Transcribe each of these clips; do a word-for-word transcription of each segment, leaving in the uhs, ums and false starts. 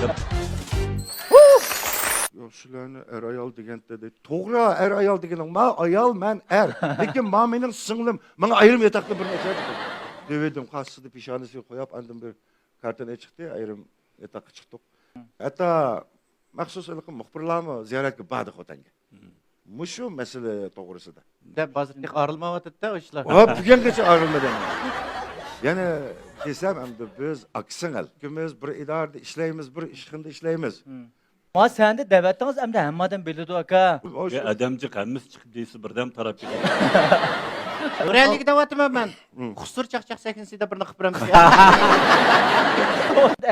يوق، سىلەرنى ئەر-ئايال دېگەندە دەيدۇ. توغرا، ئەر-ئايال دېگىنىڭ، ما ئايال، مەن ئەر. لېكىن ما مېنىڭ سىڭلىم، ماڭا ئايرىم ياتاقتا بىر نەچچە دېۋىدىم، قاسسىدا پېشانىسىغا قويۇپ، ئاندىن بىر كارتىنى چىقتى، ئايرىم ياتاققا چىقتۇق. ھەتتا مەخسۇس ھېلىقى مۇخبىرلارمۇ زىيارەتكە باردى خوتەنگە. مۇشۇ مەسىلە توغرىسىدا. دەپ ھازىر تېخى ئايرىلمايۋاتىدۇ-دە ئۇ ئىشلار. ۋاي، بۈگۈنگىچە ئايرىلمىدى. يەنە دېسەم، ئەمدى بىز ئاكا-سىڭىل. ئىككىمىز بىر ئىدارىدە ئىشلەيمىز، بىر ئىشخانىدا ئىشلەيمىز. ما سەندە دەۋەتتىڭىز، ئەمدى ھەممە ئادەم بىلىدۇ، ئاكا. ئۇ يا شۇ ئادەمجىق ھەممىسى چىقىپ دېسە بىردەم تاراپ كېتىدۇ. رەلىگە دەۋاتىمەن مەن. قۇسۇر چاقچاق سەھنىسىدە بىرنى قىلىپ بېرەمسىز؟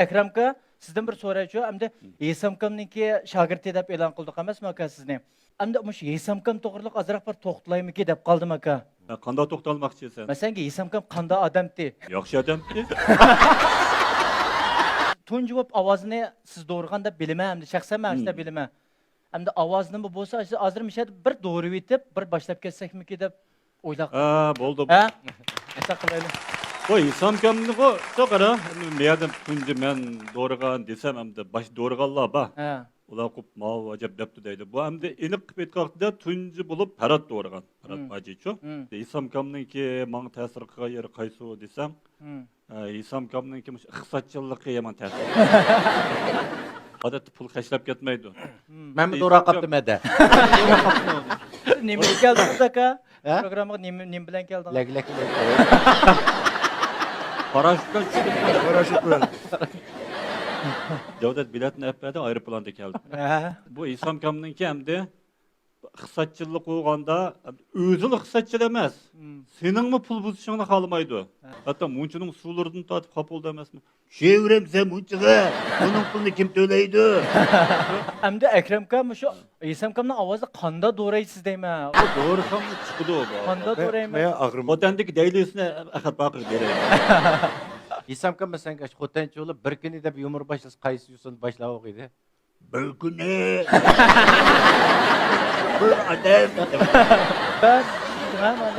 ئەكرەمكا، سىزدىن بىر سورايچۇ، ئەمدى ھېسامكامنىڭكى شاگىرتى دەپ ئېلان قىلدۇق ئەمەسمۇ، ئاكا، سىزنى؟ ئەمدى مۇشۇ ھېسامكام توغرىلىق ئازراق بىر توختىلايمىكى دەپ قالدىم، ئاكا. ھە، قانداق توختالماقچى سەن؟ مەسىلەن، ھېسامكام قانداق ئادەمتى؟ ياخشى ئادەمتى. تۇنجى بولۇپ ئاۋازىنى سىز دورىغان دەپ بىلىمەن، ئەمدى شەخسەن مەن شۇنداق بىلىمەن. ئەمدى ئاۋازىنىمۇ بولسا، ھازىر مىشەدە بىر دورىۋېتىپ، بىر باشلاپ كەتسەكمىكى دەپ ئويلاپ. ھە، بولدى. ھە؟ شۇنداق قىلايلى. بۇ ھېسامكامنىغۇ، شۇ قارا، مەيەردە تۇنجى مەن دورىغان دېسەم، ئەمدى باش دورىغانلار بار. ھە. ئۇلار قوپ ماۋۇ ئەجەب دەپتۇ دەيدۇ. بۇ ئەمدى ئېنىق قىلىپ ئېيتقاقتىدا، تۇنجى بولۇپ پەرھات دورىغان. پەرھات ھاجىچۇ. ھېسامكامنىڭكى ماڭا تەسىر قىلغان يېرى قايسى دېسەم، ھېسامكامنىڭكى مۇشۇ ئىقتىسادچىللىقى يامان تەسىر. ئادەتتە پۇل خەجلەپ كەتمەيدۇ. مەنمۇ دورا قاپتىمەن دە. نېمە بىلەن كەلدىڭىز، ئاكا؟ ھە؟ پروگراممىغا نېمە، نېمە بىلەن كەلدىڭىز؟ لەگلەك بىلەن. پاراشوت بىلەن چۈشتۈم. پاراشوت بىلەن. جەۋدەت بېلەتنى ئەپ بەردى، ئايروپىلاندا كەلدى. ھە. بۇ ھېسامكامنىڭكى ئەمدى ئىقتىسادچىللىق بولغاندا، ئۆزىلا ئىقتىسادچىل ئەمەس. سېنىڭمۇ پۇل بۇزۇشۇڭنى خالىمايدۇ. ھە. ھەتتا مۇنچىنىڭ سۇلىرىدىن تارتىپ خاپا بولدى ئەمەسمۇ؟ چۈشۈرۈۋېرەمسەن مۇنچىغا؟ بۇنىڭ پۇلىنى كىم تۆلەيدۇ؟ ئەمدى ئەكرەمكا، مۇشۇ ھېسامكامنىڭ ئاۋازىدا قاندا دورايسىز دەيمەن. بۇ دورىسام چىقىدۇ بۇ. قاندا دورايمەن. مەن ئاغرىم. خوتەندىكى دەيلىسىنى ئەخەت باقىرغا بېرەي. ھېسامكام، مەسىلەن، خوتەنچە بولۇپ، بىر كۈنى دەپ يۇمۇر باشلىسا، قايسى يوسۇندا باشلاۋاق ئىدى؟ بىر كۈنى بىر ئادەم.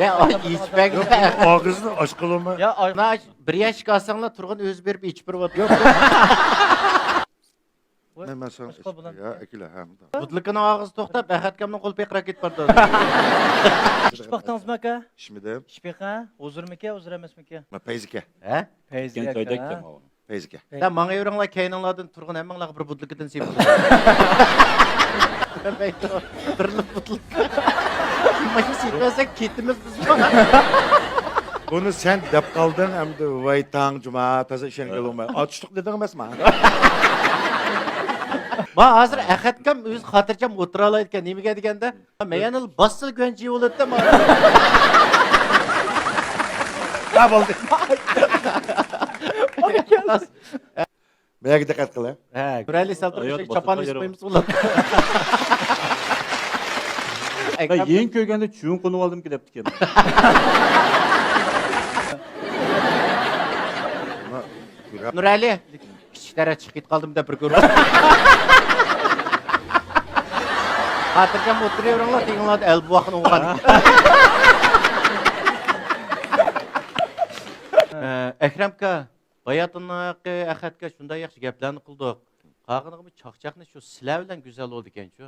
يا، ئاي، ئىچمەڭ. ياق، ئاغزىنى ئاچقىلىما. يا، ئاي، بىر ياشقا ئالساڭلار تۇرغان ئۆزى بېرىپ ئىچىپ بېرىۋاتىدۇ. مەن، مەن ساڭا ئاچقا ئىچىپ بولامدۇ؟ يا، ئەكىلە، ھە، مۇنداق. بۇدلىكىنىڭ ئاغزى توختاپ، ئەخەتكەمنىڭ قولى پىرقىراپ كېتىپ بارىدۇ. ئىچىپ باقتىڭىزمۇ، ئاكا؟ ئىچمىدىم. ئىچىپ بېقىڭ. ھۇزۇرمىكەن، ھۇزۇر ئەمەسمىكەن؟ مەن پەيزىكەن. ھە؟ پەيزىكەن، پەيزىكەن، چايدەك ھە؟ ئىچكەن. پەيزىكەن. دە، ماڭا ئۆرۈڭلار، كەينىڭلاردىن تۇرغان ھەممىڭلارغا بىر بۇدلىكىدىن سېپىپ. بىرلا بۇدلىك. مانا سېپىۋەرسەك كېتىمىز بىز. بۇنى سەن دەپ قالدىڭ ئەمدى، ۋاي تاڭ جۇما، تازا ئىشەنگىلى بولماي. ئاتۇشلۇق دېدىڭ ئەمەسما؟ ما ھازىر ئەخەتكەم ئۆزى خاتىرجەم ئولتۇرالايدىكەن. نېمىگە دېگەندە، مەيەنىل باسسىلا گۆنجى بولاتتى ما. ھە، بولدى. مەيەگە دىققەت قىل، ھە. ھە، كۆرەلىسەل تۇرۇپ، ھايات چاپان باسىدىغان يېرى بار. ھە، يېڭى كۆرگەندە چۈۋۈڭ قونۇۋالدىمكى دەپتىكەن. نۇرئەلى، كىچىك تەرەت چىقىپ كېتىپ قالدىم دەپ بىر كۆرۈپ. خاتىرجەم ئولتۇرۇۋېرىڭلار، تېگىڭلاردا ئەل بوۋاقنى ئوغان. ئەكرەمكا، باياتىنقى ئەخەتكە شۇنداق ياخشى گەپلەرنى قىلدۇق. قالغىنىغىمۇ چاقچاقنى شۇ سىلەر بىلەن گۈزەل بولىدىكەنچۇ.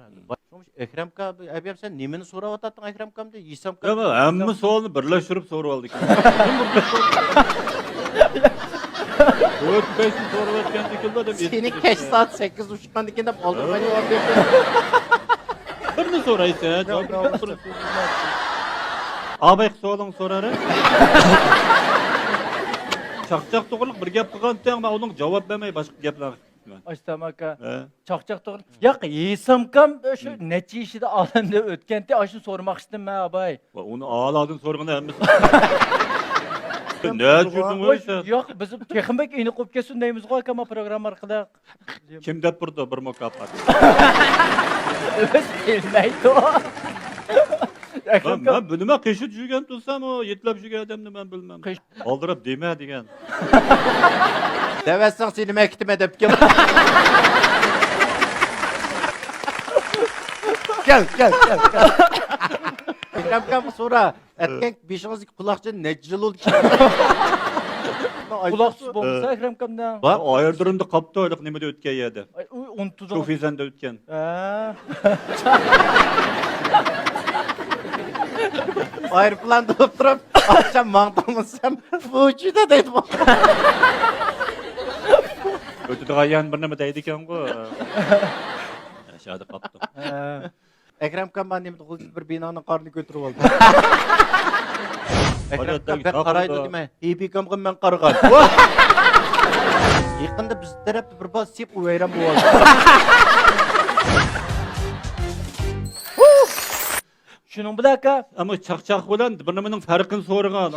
شۇڭا ئەكرەمكا، ئەبىيەم سەن نېمىنى سوراۋاتاتتىڭ ئەكرەمكام دە، ھېسامكام ياق، دە، ھەممە سوئالنى بىرلەشتۈرۈپ سورىۋالدىكەن. تۆت بەشنى سورىۋەتكەندىكىنلا دەپ سېنى كەچ سائەت سەككىزدە ئۇچقاندىكىن دەپ ئالدىرماي. بىرنى سورايسەن، جاۋاب بېرىپ تۇرۇپ. ئاباي سوئالىڭنى سورارە. چاقچاق توغرىلىق بىر گەپ قىلغانتىڭ، مەن ئۇنىڭغا جاۋاب بەرمەي باشقا گەپلەر قىلىپ كېتىمەن. ئاشتام ئاكا، ھە؟ چاقچاق توغرىلىق. ياق، ھېسامكام شۇ نەچچە يېشىدا ئالەمدىن ئۆتكەنتى، ئاشۇنى سورىماقچىدىم مەن، ئاباي. ۋە ئۇنى ئالادىن سورىغىنى ھەممىسى. نە جۈردۈڭ ۋاي، سەن؟ ياق، بىز تېخىمۇ ئېنىق قويۇپ كەتسۇن دەيمىزغۇ، ئاكا، ما پروگرامما ئارقىلىق. كىم دەپ بۇرىدۇ بىر مۇكاپات؟ ئۆزى بىلمەيدۇ. مەن، مەن بىلمەن، قېشىدا يۈرگەن تۇرسام، ئۇ يېتىلەپ يۈرگەن ئادەمنى مەن بىلمەم. قېش- ئالدىراپ دېمە دېگەن. دەۋەتسەڭ سېنى مەن كېتىمەن دەپتىكەن. كەل، كەل، كەل، كەل. ئەكرەمكام سورا، ئەتكەن بېشىڭىزدىكى قۇلاقچىنى نەچچە يىل بولدى؟ قۇلاقسىز بولمىسا ئەكرەمكەمنىڭ. ئايرودرومدا قاپتۇ، ھېلىقى نېمىدە ئۆتكەن يەردە. ئۇ ئۇنتۇدۇق. شوفىزەندە ئۆتكەن. ھە. ئايروپىلاندا ئولتۇرۇپ، ئاخشام ماڭدىڭمۇ سەن؟ پۇچىدا دەيدۇ. ئۆتىدىغان يەرنى بىر نېمە دەيدىكەنغۇ. شۇ يەردە قاپتۇ. ھە. ئەكرەمكام، مانا نېمىدە غۇلجىدا بىر بىنانىڭ قارىنى كۆتۈرۈپ ئالدى. ئەكرەمكام بەك قارايدۇ دېمە، ھېبىكامغا مەن قارىغان. يېقىندا بىز تەرەپتە بىر بالا سېپ، ئۇ ۋەيران بولۇۋالدى. شۇنىڭ بىلەن ئاكا. ئەمما چاقچاق بىلەن بىر نېمىنىڭ پەرقىنى سورىغان.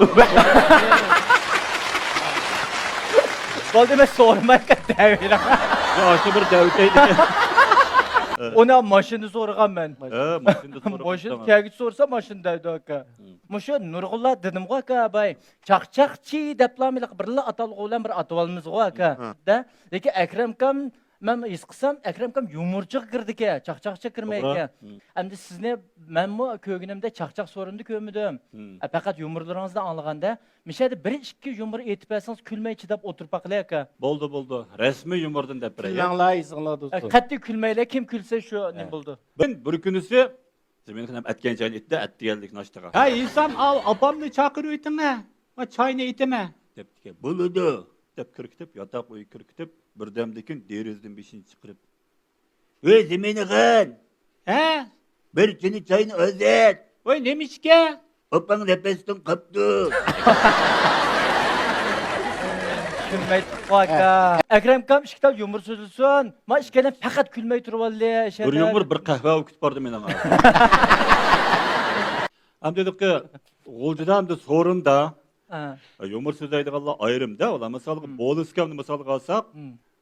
بولدى، مەن سورىمايمەن دەۋېرىڭ. يا، شۇ بىر دەۋېتەيدى. ئۇنى ماشىنا سورىغان مەن. ھە، ماشىنىدا سورىغان. ماشىنا كەلگۈچە سورىسا ماشىنا دەيدۇ ئاكا. مۇشۇ نۇرغۇنلار دېدىمغۇ ئاكا، باي، چاقچاقچى دەپلا بىرلا ئاتالغۇ بىلەن بىر ئاتىۋالىمىزغۇ ئاكا. دە، لېكىن ئەكرەمكام، مەن ھېس قىلسام ئەكرەمكام يۇمۇرچىغا كىردىكەن، چاقچاقچىغا كىرمەيدىكەن. ئەمدى سىزنى مەنمۇ كۆرگىنىمدە چاقچاق سورۇندا كۆرمىدۈم. پەقەت يۇمۇرلىرىڭىزنى ئاڭلىغاندا، مىشەدە بىر ئىككى يۇمۇر ئېيتىپ بەرسىڭىز كۈلمەي چىداپ ئولتۇرۇپ باقىلى ئاكا. بولدى، بولدى. رەسمىي يۇمۇردىن دەپ بېرەي. كۈلمەڭلار، ئېسىڭلار تۇرسۇن. قەتئىي كۈلمەيلى، كىم كۈلسە شۇ نېمە بولىدۇ. بۈگۈن بىر كۈنىسى زېمىنخان ئەتكەن چاينى ئېيتتى، ئەتىگەنلىك ناشتىغا. ھەي ئىنسان، ئاپامنى چاقىرىۋېتىڭە، مەن چاينى ئېيتىمەن، دەپتىكەن. بولىدۇ، دەپ كىركىتىپ، ياتاق ئۆيگە كىركىتىپ، بىردەمدىن كېيىن دېرىزىدىن بېشىنى چىقىرىپ، ۋەي زېمىنخان! ھە؟ بىر چىنە چاينى ئازات! ۋەي نېمىشقا؟ ئاپاڭ نەپەستىن قاپتۇ. كۈلمەي تۇرۇپ ئاكا. ئەكرەمكام ئىككى تال يۇمۇر سۆزلىسۇن. ما ئىككىيلەن پەقەت كۈلمەي تۇرۇۋالدى. بىر يۇمۇر، بىر قەھۋە ئۇ كۈتۈپ باردى مېنىڭ. ئەمدى غۇلجىدا، ئەمدى سورۇندا يۇمۇر سۆزلەيدىغانلار ئايرىم-دە، ئۇلار مىسالغا بولىسكامنى مىسالغا ئالساق،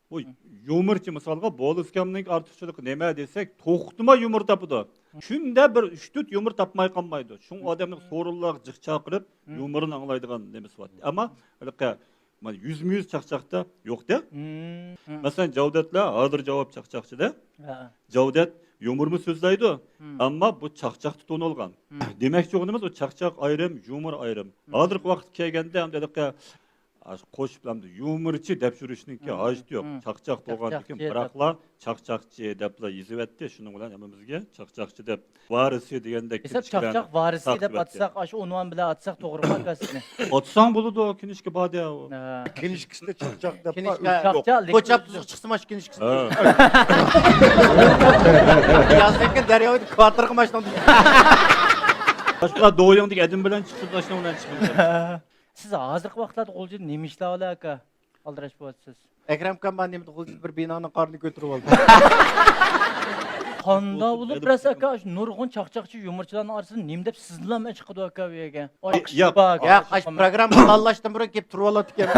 بۇ يۇمۇرچى مىسالغا بولىسكامنىڭ ئارتۇقچىلىقى نېمە دېسەك، توختىماي يۇمۇر تاپىدۇ. كۈندە بىر ئۈچ تۆت يۇمۇر تاپماي قالمايدۇ. شۇڭا ئادەمنىڭ سورۇنلارغا جىق چاقىرىپ، يۇمۇرىنى ئاڭلايدىغان نېمىسى بار. ئەمما ھېلىقى مانا يۈزمۇ يۈز چاقچاقتا يوق-دە. مەسىلەن، جاۋدەتلەر ھازىر جاۋاب چاقچاقچىدا. جاۋدەت يۇمۇرمۇ سۆزلەيدۇ، ئەمما بۇ چاقچاقتا تونۇلغان. دېمەكچى بولغىنىمىز، ئۇ چاقچاق ئايرىم، يۇمۇر ئايرىم. ھازىرقى ۋاقىتقا كەلگەندە ئەمدى ھېلىقى قوشۇپ ئەمدى يۇمۇرچى دەپ يۈرۈشنىڭكى ھاجىتى يوق. چاقچاق بولغاندىكىن، بىراقلا چاقچاقچى دەپلا يېزىۋەتتى. شۇنىڭ بىلەن ھەممىمىزگە چاقچاقچى دەپ ۋارىسى دېگەندەك. ھېساب چاقچاق ۋارىسى دەپ ئاتىساق، ئاشۇ ئۇنۋان بىلەن ئاتىساق توغرىمۇ ئاكا سىزنى؟ ئاتىساڭ بولىدۇ، كىنىشكا بار دە. كىنىشكىسىدە چاقچاق دەپ. كىنىشكا. چاقچاق، كوچا ئاپتوبۇسقا چىقسىمۇ ئاشۇ كىنىشكىسى. يازدىن كېيىن دەرياۋايدا كۋارتىرغا ماشىنا. باشقىلار دويۇڭدىكى ئادەم بىلەن چىقسا، ماشىنا بىلەن چىقىمىز. سىز ھازىرقى ۋاقىتلاردا غۇلجىدا نېمە ئىشلار بىلەن ئاكا ئالدىراش بولۇۋاتىسىز؟ ئەكرەمكام، مانا نېمىدە غۇلجىدا بىر بىنانىڭ قارىنى كۆتۈرۈۋالدى. قانداق بولۇپ بىرەرسى ئاكا، ئاشۇ نۇرغۇن چاقچاقچى يۇمۇرچىلارنىڭ ئارىسىدا نېمە دەپ سىزنىلا چىقىدۇ ئاكا ئۇ يەرگە؟ ئاي، ياق. ياق، ئاشۇ پروگرامما پىلانلاشتىن بۇرۇن كېلىپ تۇرۇۋالاتتىكەن.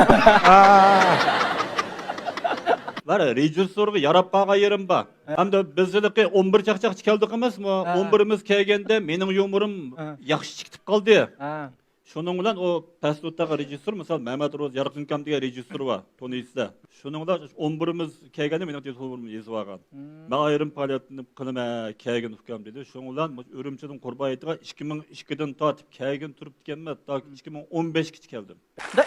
بار، رېژىسسورغا ياراپ قالغان يېرىم بار. ھەمدە بىز ھېلىقى ئون بىر چاقچاقچى كەلدۇق ئەمەسمۇ؟ ئون بىرىمىز كەلگەندە مېنىڭ يۇمۇرۇم ياخشى چىكىتىپ قالدى. شۇنىڭ بىلەن ئۇ پەستۇتاغا رېژىسسور، مىسال، مەمەت روز يارقىنكام دېگەن رېژىسسور بار، تونۇيسىزلەر. شۇنىڭ بىلەن ئون بىرىمىز كەلگەندە مېنىڭ تېلېفون نومۇرۇمنى يېزىۋالغان. مەن ئايرىم پائالىيەتنى قىلىمەن، كەلگىن ئۇكام دېدى. شۇنىڭ بىلەن مۇشۇ ئۈرۈمچىدىن قۇربان ھېيتىغا ئىككى مىڭ ئىككىدىن تارتىپ كەلگىن تۇرۇپتىكەنمەن، تاكى ئىككى مىڭ ئون بەشكىچە كەلدىم.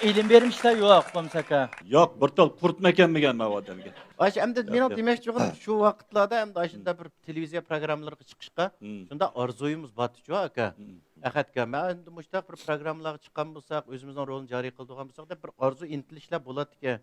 ئىلىم بېرىش ئىشلار يوق بولمىسا ئاكا. ياق، بىر تال قۇرتمۇ ئەكەلمىگەنمەن ئۇ ئادەمگە. ئاشۇ ئەمدى مېنىڭ دېمەكچى بولغىنىم، شۇ ۋاقىتلاردا ئەمدى ئاشۇنداق بىر تېلېۋىزىيە پروگراممىلىرىغا چىقىشقا شۇنداق ئارزۇيىمىز بارتىچۇ ئاكا. ئەخەتكە، مەن ئەمدى مۇشۇنداق بىر پروگراممىلارغا چىققان بولساق، ئۆزىمىزنىڭ رولىنى جارى قىلىدىغان بولساق دەپ بىر ئارزۇ ئىنتىلىشلار بولاتتىكەن.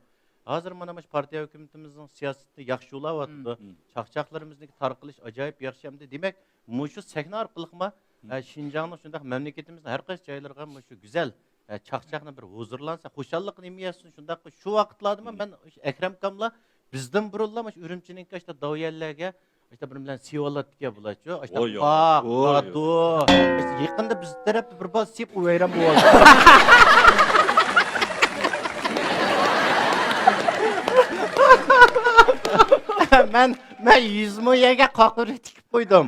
ھازىر مانا مۇشۇ پارتىيە ھۆكۈمىتىمىزنىڭ سىياسىتى ياخشى يوللاۋاتىدۇ. چاقچاقلىرىمىزنىڭكى تارقىلىش ئاجايىپ ياخشى. ئەمدى دېمەك، مۇشۇ سەھنە ئارقىلىقما، ئە، شىنجاڭنىڭ شۇنداق مەملىكىتىمىزنىڭ ھەر قايسى جايلىرىغا مۇشۇ گۈزەل، ئە، چاقچاقنى بىر ھۇزۇرلانسا، خۇشاللىق نېمە يەتسۇن، شۇنداق شۇ ۋاقىتلاردىمۇ مەن ئەكرەمكاملا بىزدىن بۇرۇنلا مۇشۇ ئۈرۈمچىنىڭكى ئاشۇنداق داۋيەنلەرگە ئاشۇنداق بىر بىلەن سېۋىۋالاتتىكەن بۇلارچۇ. ئاشۇنداق ئوي، يوق. باق، ئوي، يوق. باتۇ. يېقىندا بىز تەرەپتە بىر بار سېپ، ئۇ ۋەيران بولۇۋالدى. مەن، مەن يۈز مو يەرگە قاقۇرۇق تىكىپ قويدۇم.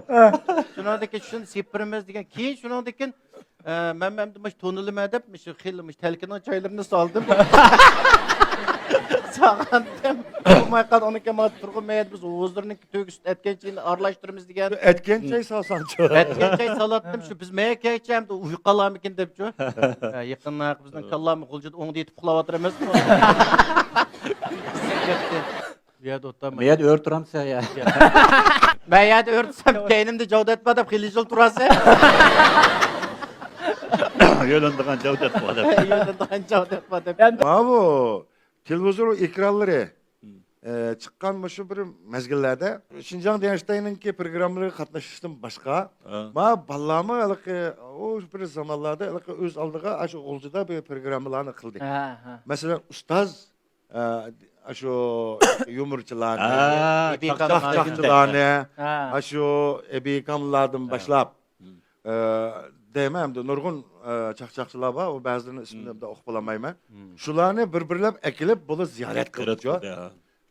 شۇنىڭدىن كېيىن شۇنى سېپىرىمىز دېگەن. كېيىن شۇنىڭدىن كېيىن ئە، مەن، مەن مۇشۇ تونۇلىمەن دەپ، مۇشۇ خېلى مۇشۇ تەلكىنىڭ چايلىرىنى سالدىم. تاغاندىم. بولماي قالدى، ئۇنىڭكى ماڭا تۇرغۇن مەيەدە بىز ھۇزۇرنىڭ تۆگىسى ئەتكەن چېيىنى ئارىلاشتۇرىمىز دېگەن. ئەتكەن چاي سالساڭچۇ. ئەتكەن چاي سالاتتىم، شۇ بىز مەيەگە كەلچەمدۇ ئۇيقالامىكىن دەپچۇ. ھە، يېقىندا بىزنىڭ كاللامۇ غۇلجىدا ئوڭدا يېتىپ ئۇخلاۋاتىرمىز. بۇ يەردە ئولتۇرامەن. بۇ يەردە ئۆرە تۇرامسەن يا؟ مەن يەردە ئۆرە تۇرسام، كەينىمدە جاۋدەت بار دەپ خېلى يىل تۇراسەن. يۆلىنىدىغان جاۋدەت بار دەپ. يۆلىنىدىغان جاۋدەت بار دەپ. ماۋۇ تېلېۋىزور ئېكرانلىرى، ئە، چىققان مۇشۇ بىر مەزگىللەردە شىنجاڭ دىيەنشىتاينىڭكى پروگراممىلىرىغا قاتنىشىشتىن باشقا، ھە، ما بالىلارمۇ ھېلىقى، ئۇ بىر زامانلاردا ھېلىقى ئۆز ئالدىغا ئاشۇ غۇلجىدا بىر پروگراممىلارنى قىلدى. ھە، ھە. مەسىلەن، ئۇستاز، ئە، ئاشۇ يۇمۇرچىلارنى، ھە، چاقچاقچىلارنى، ھە، ئاشۇ ئەبىكاملاردىن، ھە، باشلاپ، ئە، دەيمەن، ئەمدى نۇرغۇن، ئە، چاقچاقچىلار بار، ئۇ بەزىلىرىنىڭ ئىسمىنى ئوقۇپ بولالمايمەن. شۇلارنى بىر-بىرلەپ ئەكېلىپ، بۇلا زىيارەت قىلدى.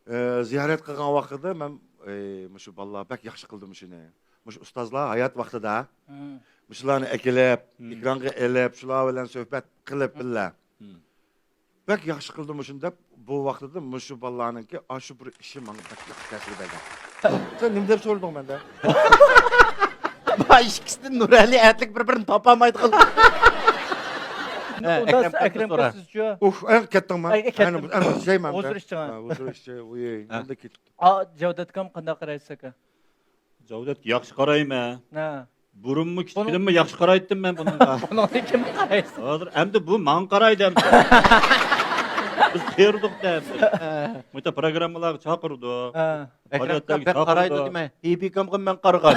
ئە، زىيارەت قىلغان ۋاقتىدا مەن، ئەي، مۇشۇ بالىلار بەك ياخشى قىلدى مۇشۇنى. مۇشۇ ئۇستازلار ھايات ۋاقتىدا مۇشۇلارنى ئەكېلىپ، ئېكرانغا ئېلىپ، شۇلار بىلەن سۆھبەت قىلىپ بىللە. بەك ياخشى قىلدى مۇشۇنى دەپ، بۇ ۋاقتىدا مۇشۇ بالىلارنىڭكى ئاشۇ بىر ئىشى ماڭا بەك ياخشى تەسىر بەرگەن. سەن نېمە دەپ سورىدىڭ مەندە؟ بۇ ئىككىسىدىن نۇرئەلى ئەتلىك بىر-بىرىنى تاپالمايدىغان. ئۇندا ئەكرەم ئەكرەم سورا. ئۇھ، ئەڭ كەتتىڭما؟ ئەي، كەتتىم. ئەڭ، ئەڭ جايمان. ھۇزۇر ئىشچىغا. ھە، ھۇزۇر ئىشچى، ئۇي، ھە، ئۇندا كېتىپتۇ. ئا، جەۋدەت ئاكام قانداق قارايسىز ئاكا؟ جەۋدەتكە ياخشى قارايمەن. ھە. بۇرۇنمۇ كىچىكىدىنمۇ ياخشى قارايتتىم مەن بۇنىڭغا. بۇنىڭدىن كىم قارايسىز؟ ھازىر ئەمدى بۇ ماڭا قارايدۇ ئەمدى. بىز قېرىدۇق دە ئەمدى. ھە. مۇشۇ پروگراممىلارغا چاقىرىدۇ. ھە. ئەكرەم ئاكام بەك قارايدۇ دېمە. ئېبىكامغا مەن قارىغان.